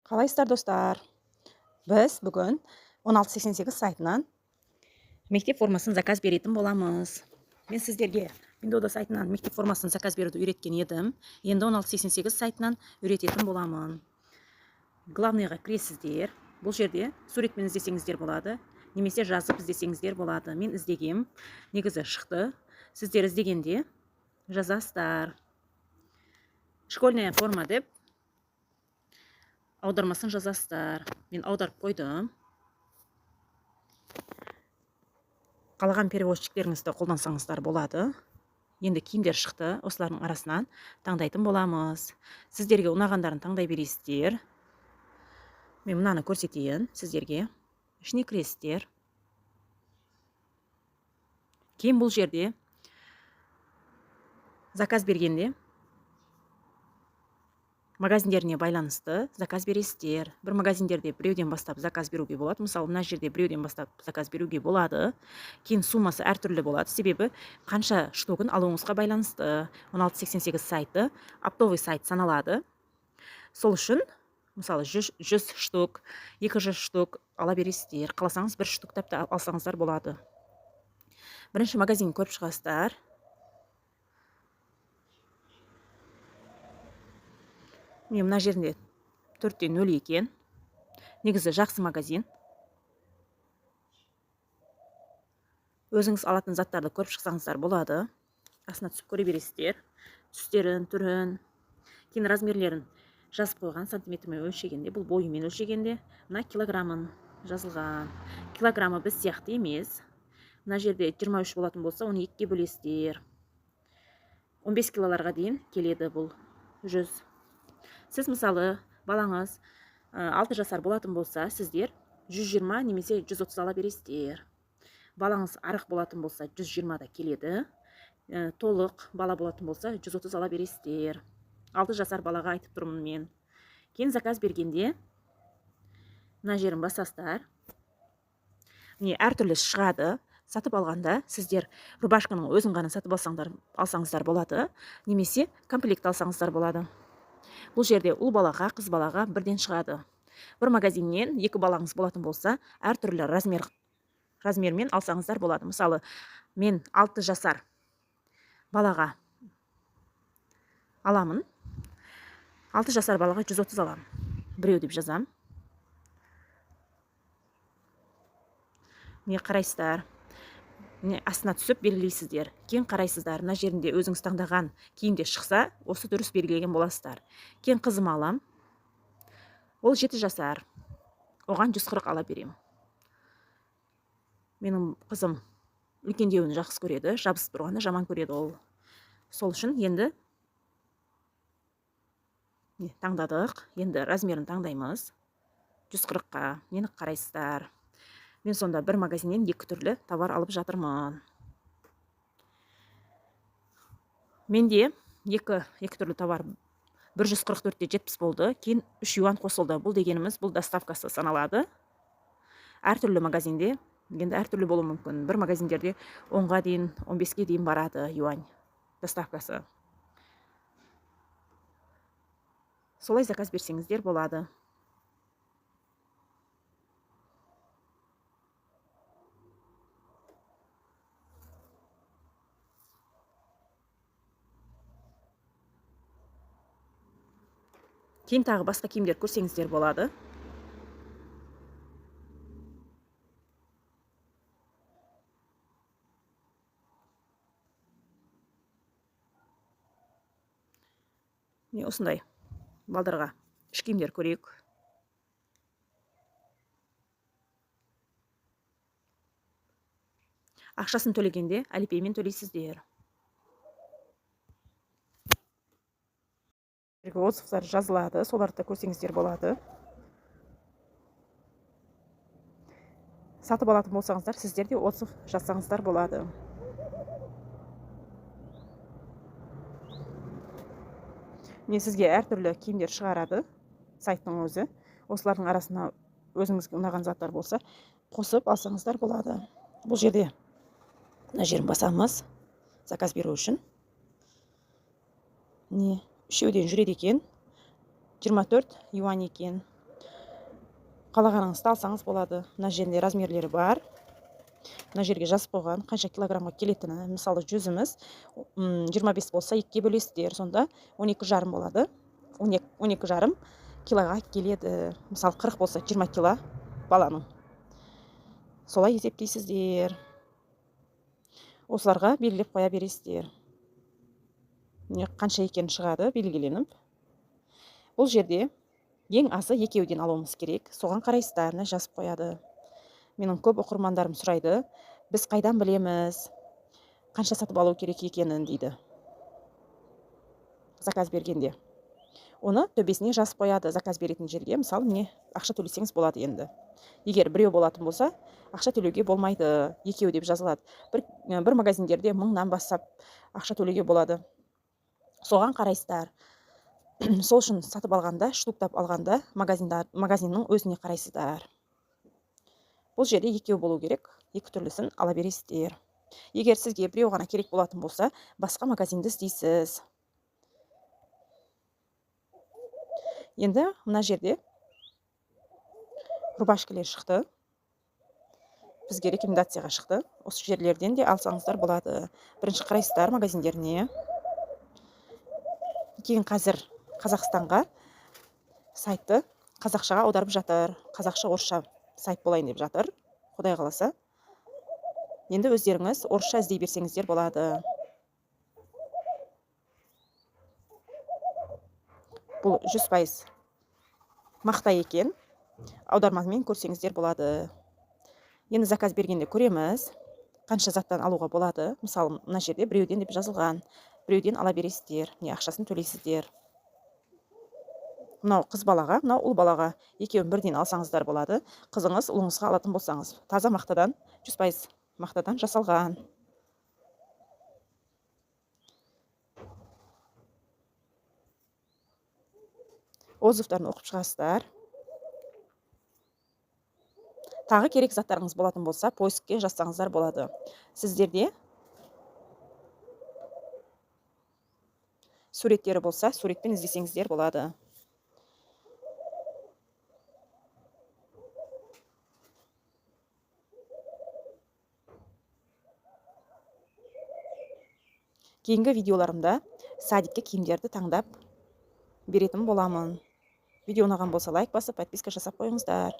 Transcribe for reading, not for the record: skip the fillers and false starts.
Қалайсыздар, достар? Біз бүгін 1688 сайтынан мектеп формасын заказ беретін боламыз. Мен сіздерге Пиндуодуо сайтынан мектеп формасын заказ беруді үйреткен едім. Енді 1688 сайтынан үйрететін боламын. Главныйға кіресіздер. Бұл жерде суретпен іздесеңіздер болады, немесе жазып іздесеңіздер болады. Мен іздегем, негізі шықты. Сіздер іздегенде жазасыздар. Школьная форма деп аудармасын жазасыздар. Мен аударып қойдым. Қалаған переводчиктеріңізді қолдансаңыздар болады. Енді киімдер шықты, осылардың арасынан таңдайтын боламыз. Сіздерге ұнағандарын таңдай бересіздер. Мен мынаны көрсетейін сіздерге. Ішіне кіресіздер. Кейін бұл жерде заказ бергенде магазиндеріне байланысты заказ бересіздер. Бір магазиндерде біреуден бастап заказ беруге болады. Мысалы, мына жерде біреуден бастап заказ беруге болады. Кейін суммасы әртүрлі болады, себебі қанша штугін алуыңызға байланысты. 1688 сайты оптовый сайт саналады. Сол үшін, мысалы, 100 штук, 200 штук ала бересіздер. Қаласаңыз, бір штуктап та алсаңыздар болады. Бірінші магазин көріп шығасыздар. Міне, мына жерінде 4,0 екен. Негізі жақсы магазин. Өзіңіз алатын заттарды көріп шықсаңыздар болады. Астына түсіп көре бересіздер түстерін, түрін. Кейін размерлерін жазып қойған, сантиметрмен өлшегенде, бұл бойымен өлшегенде. Мына килограммын жазылған. Килограммы біз сияқты емес. Мына жерде 23 болатын болса, оны екіге бөлесіздер. 15 килоларға дейін келеді бұл 100. Сіз, мысалы, балаңыз 6 жасар болатын болса, сіздер 120 немесе 130 ала бересіздер. Балаңыз арық болатын болса, 120 да келеді. Толық бала болатын болса, 130 ала бересіздер. 6 жасар балаға айтып тұрмын мен. Кейін заказ бергенде мына жерін басасыздар. Міне, әртүрлі шығады. Сатып алғанда сіздер рубашканың өзін ғана сатып алсаңыздар болады, немесе комплект алсаңыздар болады. Бұл жерде ұл балаға, қыз балаға бірден шығады. Бір магазиннен екі балаңыз болатын болса, әртүрлі размермен алсаңыздар болады. Мысалы, мен 6 жасар балаға аламын. 6 жасар балаға 130 аламын. Біреу деп жазам. Міне, қарайсыздар. Міне, астына түсіп белгілейсіздер. Кейін қарайсыздар, мына жерінде өзіңіз таңдаған киімде шықса, осы дұрыс белгілеген боласыздар. Кейін қызым алам. Ол 7 жасар. Оған 140 ала беремін. Менің қызым үлкендеуін жақсы көреді, жабысып тұрғанды жаман көреді ол. Сол үшін енді не таңдадық. Енді размерін таңдаймыз. 140-қа. Нені қарайсыздар? Мен сонда бір магазиннен екі түрлі товар алып жатырмын. Менде екі түрлі товар 144,70 болды. Кейін 3 юан қосылды. Бұл дегеніміз, бұл доставкасы саналады. Әртүрлі магазинде енді әртүрлі болуы мүмкін. Бір магазиндерде 10-ға дейін, 15-ке дейін барады юань доставкасы. Солай заказ берсеңіздер болады. Кейін тағы басқа киімдер көрсеңіздер болады. Міне, осындай балдарға іш киімдер көрейік. Ақшасын төлегенде Алипеймен төлейсіздер. Отзывтар жазылады, соларды да көрсеңіздер болады. Сатып алатын болсаңыздар, сіздер де отзыв жазсаңыздар болады. Міне, сізге әртүрлі киімдер шығарады сайттың өзі. Осылардың арасына өзіңізге ұнаған заттар болса, қосып алсаңыздар болады. Бұл жерде мына жерін басамыз заказ беру үшін. Не, үшеуден жүреді екен. 24 юань екен. Қалағаныңызды алсаңыз болады. Мына жерінде размерлері бар. Мына жерге жазып қойған қанша килограммға келетіні. Мысалы, жүзіміз 25 болса, 2-ге бөлесіздер, сонда 12,5 болады. 12,5 килоға келеді. Мысалы, 40 болса, 20 кило баланың. Солай есептейсіздер. Осыларға белгілеп қоя бересіздер. Міне, қанша екені шығады белгіленіп. Бұл жерде ең азы екеуден алуымыз керек. Соған қарайсыздар, мына жазып қояды. Менің көп оқырмандарым сұрайды, біз қайдан білеміз, қанша сатып алу керек екенін дейді. Заказ бергенде. Оны төбесіне жазып қояды заказ беретін жерге. Мысалы, міне, ақша төлесеңіз болады енді. Егер біреу болатын болса, ақша төлеуге болмайды, екеу деп жазылады. Бір магазиндерде 1000-нан бастап ақша төлеуге болады. Соған қарайсыздар. Сол үшін сатып алғанда, штуктап алғанда магазиннің өзіне қарайсыздар. Бұл жерде екеу болу керек, екі түрлісін ала бересіздер. Егер сізге біреу ғана керек болатын болса, басқа магазинді іздейсіз. Енді мына жерде рубашкалар шықты. Бізге рекомендацияға шықты. Осы жерлерден де алсаңыздар болады. Бірінші қарайсыздар магазиндеріне. Кейін қазір Қазақстанға сайтты қазақшаға аударып жатыр. Қазақша, орысша сайт болайын деп жатыр. Құдай қаласа. Енді өздеріңіз орысша іздей берсеңіздер болады. Бұл 100% мақта екен. Аудармамен көрсеңіздер болады. Енді заказ бергенде көреміз, қанша заттан алуға болады. Мысалы, мына жерде біреуден деп жазылған. Біреуден ала бересіздер. Міне, ақшасын төлейсіздер. Мынау қыз балаға, мынау ұл балаға. Екеуін бірден алсаңыздар болады. Қызыңыз, ұлыңызға алатын болсаңыз. Таза мақтадан, 100% мақтадан жасалған. Отзывтарын оқып шығасыздар. Тағы керек заттарыңыз болатын болса, поискке жазсаңыздар болады. Сіздерде суреттері болса, суретпен іздесеңіздер болады. Кейінгі видеоларымда садикке киімдерді таңдап беретін боламын. Видео ұнаған болса, лайк басып, подписка жасап қойыңыздар.